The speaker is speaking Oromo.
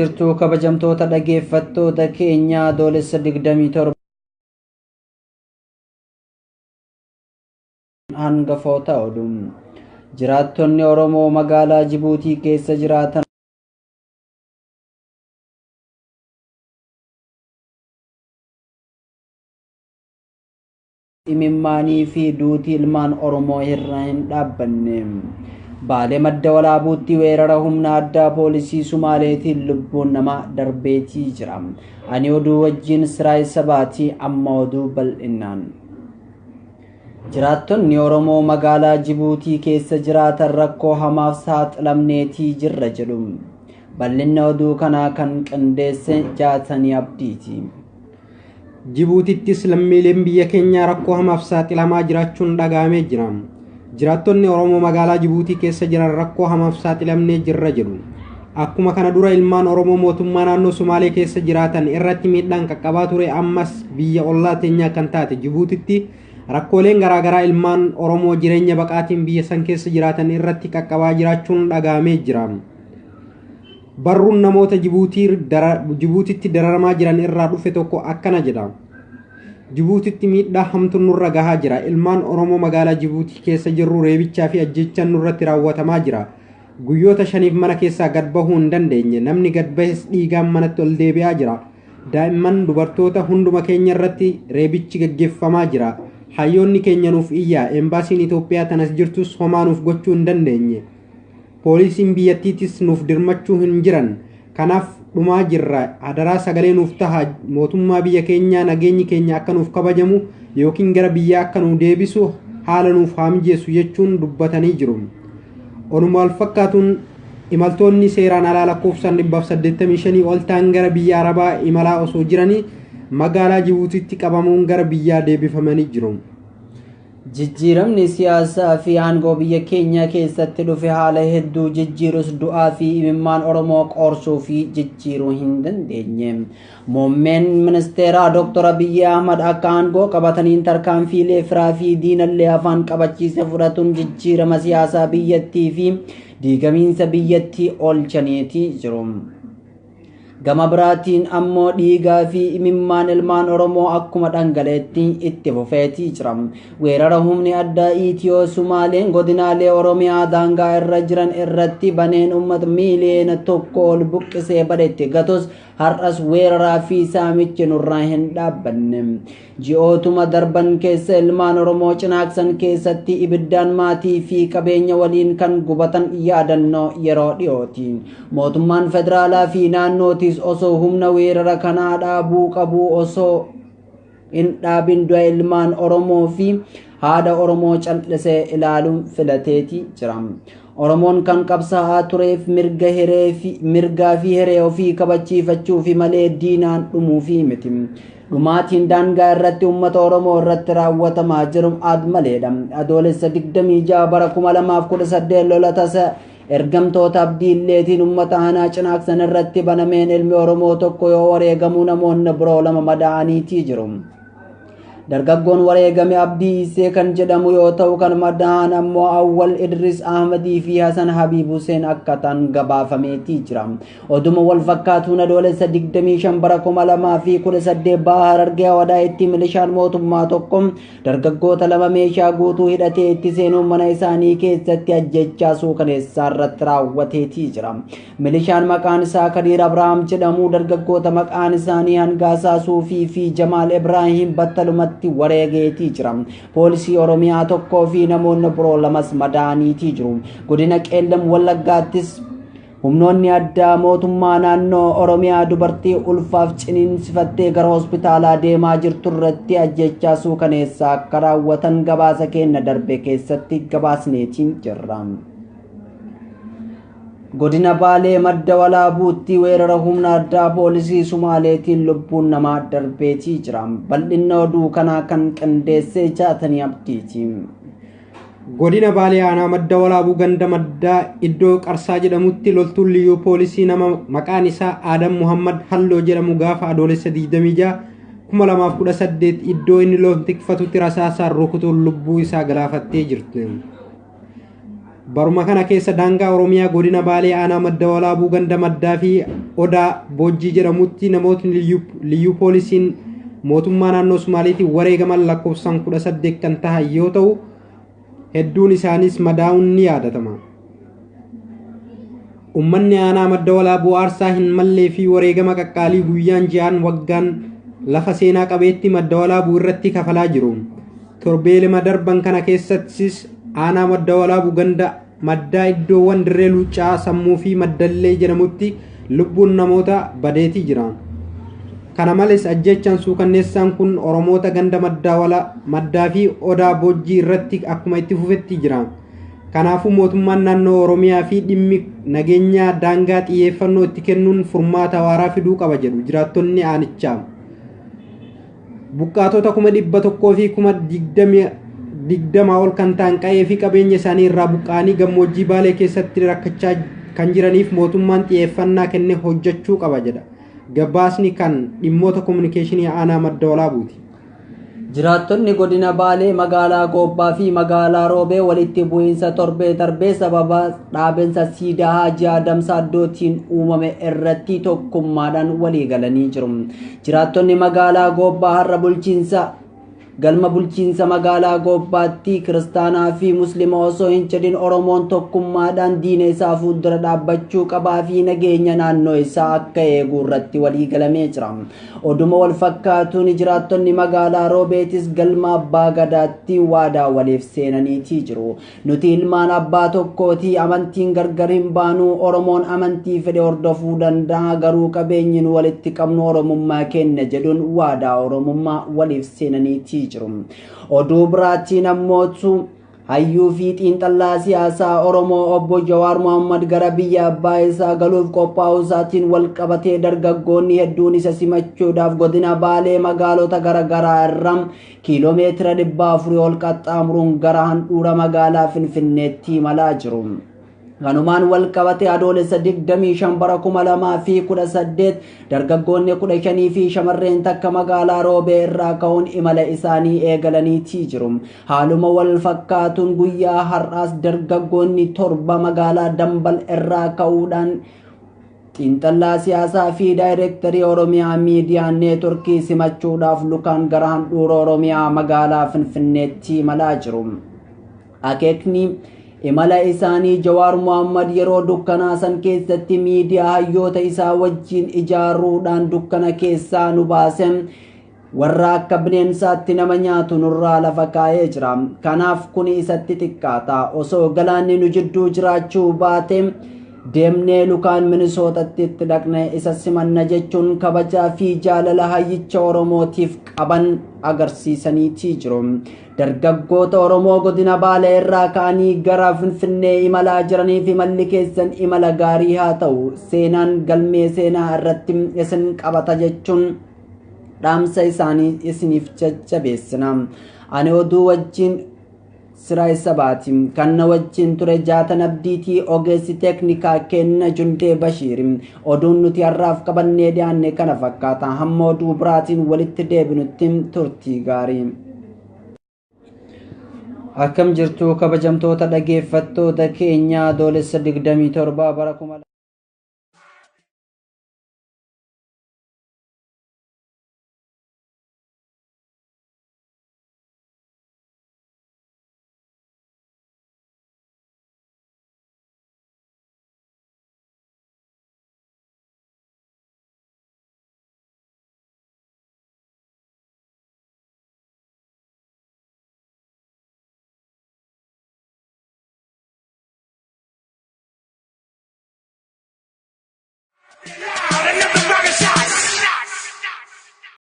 Jirtuu kabajamtoota dhaggeeffattoota keenyaa, Adoolessa 27 hangafoota oduu. Jiraattonni Oromoo magaalaa Jibuutii keessa jiraatan imimmaanii fi duutii ilmaan Oromoo irra hin dhaabbanne. Baalee Madda Walaabuutti weerara humna addaa poolisii Sumaaleetiin lubbuun namaa darbeetii jira. Ani oduu wajjin Siraay Sabaatii, amma oduu bal'inaan. Jiraattonni Oromoo magaalaa Jibuutii keessa jiraatan rakkoo hamaaf saaxilamneetii jirra jedhu. Bal'inna oduu kanaa kan qindeesse Jaatanii Abdiiti. Jibuutittis lammiileen biyya keenyaa rakkoo hamaaf saaxilamaa jiraachuun dhaga'amee jira. Jiraattonni Oromoo magaalaa Jibuutii keessa jiran rakkoo hamaaf saaxilamnee jirra jedhu. Akkuma kana dura ilmaan Oromoo mootummaa naannoo Sumaalee keessa jiraatan irratti miidhaan qaqqabaa ture, ammas biyya ollaa teenyaa kan taate Jibuutitti rakkooleen garaagaraa ilmaan Oromoo jireenya baqaatiin biyya san keessa jiraatan irratti qaqqabaa jiraachuun dhaga'amee jira. Barruun namoota Jibuutitti dararamaa jiran irraa dhufe tokko akkana jedha. Jibuutitti miidhaa hamtuun nurra gahaa jira. Ilmaan Oromoo magaalaa Jibuutii keessa jirru reebichaa fi ajjechaan nurratti raawwatamaa jira. Guyyoota 5f mana keessaa gad bahuu hin dandeenye. Namni gad bahes dhiigaan manatti ol deebi'aa jira. Daa'imman, dubartoota, hunduma keenya irratti reebichi gaggeeffamaa jira. Hayyoonni keenya nuuf iyyaa. Embaasiin Itoophiyaa tanas jirtus homaa nuuf gochuu hin dandeenye. Poolisiin biyyattiitis nuuf dirmachuu hin jiran. Kanaaf dhumaa jirra. Adaraa sagalee nuuf taha. Mootummaa biyya keenyaa nageenyi keenya akka nuuf kabajamu yookiin gara biyyaa akka nu deebisu haala nuuf haa mijeessu jechuun dubbatanii jiru. Onuma wal fakkaatuun imaltoonni seeraan alaa lakkoofsaan 185 ol ta'an gara biyya Arabaa imalaa osoo jiranii magaalaa Jibuutiitti qabamuun gara biyyaa deebifamanii jiru. Jijjiiramni siyaasaa fi aangoo biyya keenya keessatti dhufe haala hedduu jijjiirus, du'aa fi imimmaan Oromoo qoorsuu fi jijjiiruu hin dandeenye. Muummeen ministeeraa Dr. Abiyyi Ahmad akka aangoo qabataniin tarkaanfiilee firaa fi diinallee afaan qabachiise fudhatuun jijjiirama siyaasaa biyyattii fi diigamiinsa biyyattii oolchaniitii jiru. Gama biraatiin ammoo dhiigaa fi imimmaan ilmaan Oromoo akkuma dhangala'etti itti fufeetii jira. Weerara humni addaa Itiyoo Sumaaleen godinaalee Oromiyaa daangaa irra jiran irratti baneen uummata miiliyoona 1 ol buqqisee badetti gatus, har'as weeraraa fi saamichi nurraa hin dhaabbanne. Ji'ootuma darban keessa ilmaan Oromoo Cinaaksan keessatti ibiddaan maatii fi qabeenya waliin kan gubatan yaadannoo yeroo dhiyooti. Mootummaan federaalaa fi naannootis osoo humna weerara kanaa dhaabuu qabu osoo hin dhaabin du'a ilmaan Oromoo fi haadha Oromoo cal'isee ilaaluun filateeti jira. Oromoon kan qabsaa'aa tureef mirga hiree fi mirgaa fi hiree ofii kabachiifachuu fi malee diinaan dhumuufi miti. Dhumaatiin daangaa irratti uummata Oromoo irratti raawwatamaa jiru aad maleedha. Adoolessa 26 bara 2018 lola tasa ergamtoota Abdiilleetiin uummata aanaa Cinaaksan irratti banameen ilmi Oromoo tokko yoo wareegamu, namoonni biroo lama madaa'aniitii jiru. Dargaggoon wareegame Abdii Isee kan jedhamu yoo ta'u, kan madaa'an ammoo Awwal Idris Ahmadii fi Hasan Habiib Hussein akka ta'an gabaafameetii jira. Oduma wal fakkaatuun Adoolessa 25 bara 2018 Baha Harargee Awadaayitti milishaan mootummaa tokko dargaggoota lama meeshaa guutuu hidhatee itti seenuun mana isaanii keessatti ajjechaa suukaneessaa irratti raawwateetii jira. Milishaan maqaan isaa Kadiir Abrahaam jedhamu dargaggoota maqaan isaanii Hangaasaa Suufii fi Jamaal Ibraahim battalumatti wareegeetii jira. Poolisii Oromiyaa tokkoo fi namoonni biroo lamas madaa'aniitii jiru. Godina Qeellam Wallaggaattis humnoonni addaa mootummaa naannoo Oromiyaa dubartii ulfaaf ciniinsifattee gara hospitaalaa deemaa jirtu irratti ajjechaa suukaneessaa akka raawwatan gabaasa keenya darbe keessatti gabaasneetiin jirra. Godina Baalee Madda Walaabuutti weerara humna addaa poolisii Sumaaleetiin lubbuun namaa darbeetii jira. Bal'inna oduu kanaa kan qindeessee Jaatanii Abdiiti. Godina Baalee aanaa Madda Walaabuu ganda Maddaa iddoo Qarsaa jedhamutti loltuun liyyuu poolisii nama maqaan isaa Aadam Muhammad Halloo jedhamu gaafa Adoolessa 26 2018 iddoo inni loon tikfatutti rasaasaan rukutuun lubbuu isaa galaafattee jirti. Baruma kana keessa daangaa Oromiyaa godina Baalee aanaa Madda Walaabuu ganda Maddaa fi Odaa Boojjii jedhamutti namootni liyyuu poolisiin mootummaa naannoo Somaaliitiin wareegaman lakkoofsaan 18 kan tahan yoo ta'u, hedduun isaaniis madaa'uun ni yaadatama. Uummanni aanaa Madda Walaabuu aarsaa hin mallee fi wareegama qaqqaalii guyyaan ji'aan waggaan lafa seenaa qabeetti Madda Walaabuu irratti kafalaa jiru. Torbee lama darban kana keessattis aanaa Madda Walaabuu ganda Maddaa iddoowwan Dirree Luuccaa, Sammuu fi Maddallee jedhamutti lubbuun namoota badeetii jira. Kana malees ajjechaan suukanneessaan kun Oromoota ganda Maddaa fi Odaa Boojjii irratti akkuma itti fufetti jira. Kanaafuu mootummaan naannoo Oromiyaa fi dhimmi nageenyaa daangaa xiyyeeffannoo itti kennuun furmaata waaraa fiduu qaba jedhu jiraattonni aanichaa. Buqqaatota 120,020 ol kan ta'an qa'ee fi qabeenya isaanii irraa buqqa'anii gammoojjii Baalee keessatti rakkachaa kan jiraniif mootummaan xiyyeeffannaa kennee hojjechuu qaba jedha. Gabaasni kan dhimmoota kominikeeshinii aanaa Madda Walaabuuti. Jiraattonni godina Baalee magaalaa Goobbaa fi magaalaa Roobee walitti bu'iinsa torbee darbee sababa dhaabinsa siidaa Haajii Adam Saaddootiin uumame irratti tokkummaadhaan walii galanii jiru. Jiraattonni magaalaa Goobbaa har'a bulchiinsa galma bulchiinsa magaalaa Goobbaatti kiristaanaa fi musliima osoo hin jedhin Oromoon tokkummaadhaan diina isaa fuuldura dhaabbachuu qabaa fi nageenya naannoo isaa akka eegu irratti walii galamee jira. Oduma wal fakkaatuun jiraattonni magaalaa Roobeetis galma abbaa gadaatti waadaa waliif seenaniitii jiru. Nuti ilmaan abbaa tokkooti, amantiin gargar hin baanu. Oromoon amantii fedhe hordofuu danda'a, garuu qabeenyi nu walitti qabnu Oromummaa kenna jedhuun waadaa Oromummaa waliif seenaniitii jiru. Oduu biraatiin ammootu hayyuu fi xiinxallaa siyaasaa Oromoo obbo Jawaar Mohammad gara biyya abbaa isaa galuuf qophaa'uu isaatiin wal qabatee dargaggoonni hedduun isa simachuudhaaf godina Baalee magaalota garaagaraa irra kiiloomeetira 400 ol qaxxaamuruun gara handhuura magaalaa Finfinneetti imalaa jiru. Kanumaan wal qabate adoolessa 25 bara 2018 dargaggoonni 15 fi shamarreen takka magaalaa Roobee irraa ka'uun imala isaanii eegalaniitii jiru. Haaluma wal fakkaatuun guyyaa har'aas dargaggoonni 7 magaalaa Dambal irraa ka'uudhaan xiinxallaa siyaasaa fi daayirektarii Oromiyaa Miidiyaa Neetworkii simachuudhaaf lukaan gara handhuura Oromiyaa magaalaa Finfinneetti imalaa jiru. Akeekni imala isaanii Jawaar Mohammad yeroo dukkanaa san keessatti miidiyaa hayyoota isaa wajjin ijaaruudhaan dukkana keessaa nu baase, warra akka bineensaatti nama nyaatu nurraa lafa kaa'ee jira. Kanaaf kun isatti xiqqaata. Osoo galaanni nu jidduu jiraachuu baate deemnee lukaan Minisootatti itti dhaqne isa simanna jechuun kabajaa fi jaalala hayyicha Oromootiif qaban agarsiisaniitii jiru. Dargaggoota Oromoo godina Baalee irraa ka'anii gara Finfinnee imalaa jiraniif imalli keessan imala gaarii haa ta'u, seenaan galmee seenaa irratti isin qabata jechuun dhaamsa isaanii isiniif jajjabeessina. Ani oduu wajjin Siraa Sabaati. Kan na wajjin ture Jaatan Abdiitii, ogeessi teeknikaa kenna Jundee Bashiir. Oduun nuti har'aaf qabannee dhiyaanne kana fakkaata. Hamma oduu biraatiin walitti deebinutti turtii gaarii. Akkam jirtu kabajamtoota dhageeffattoota keenya, adoolessa 27 bara 2000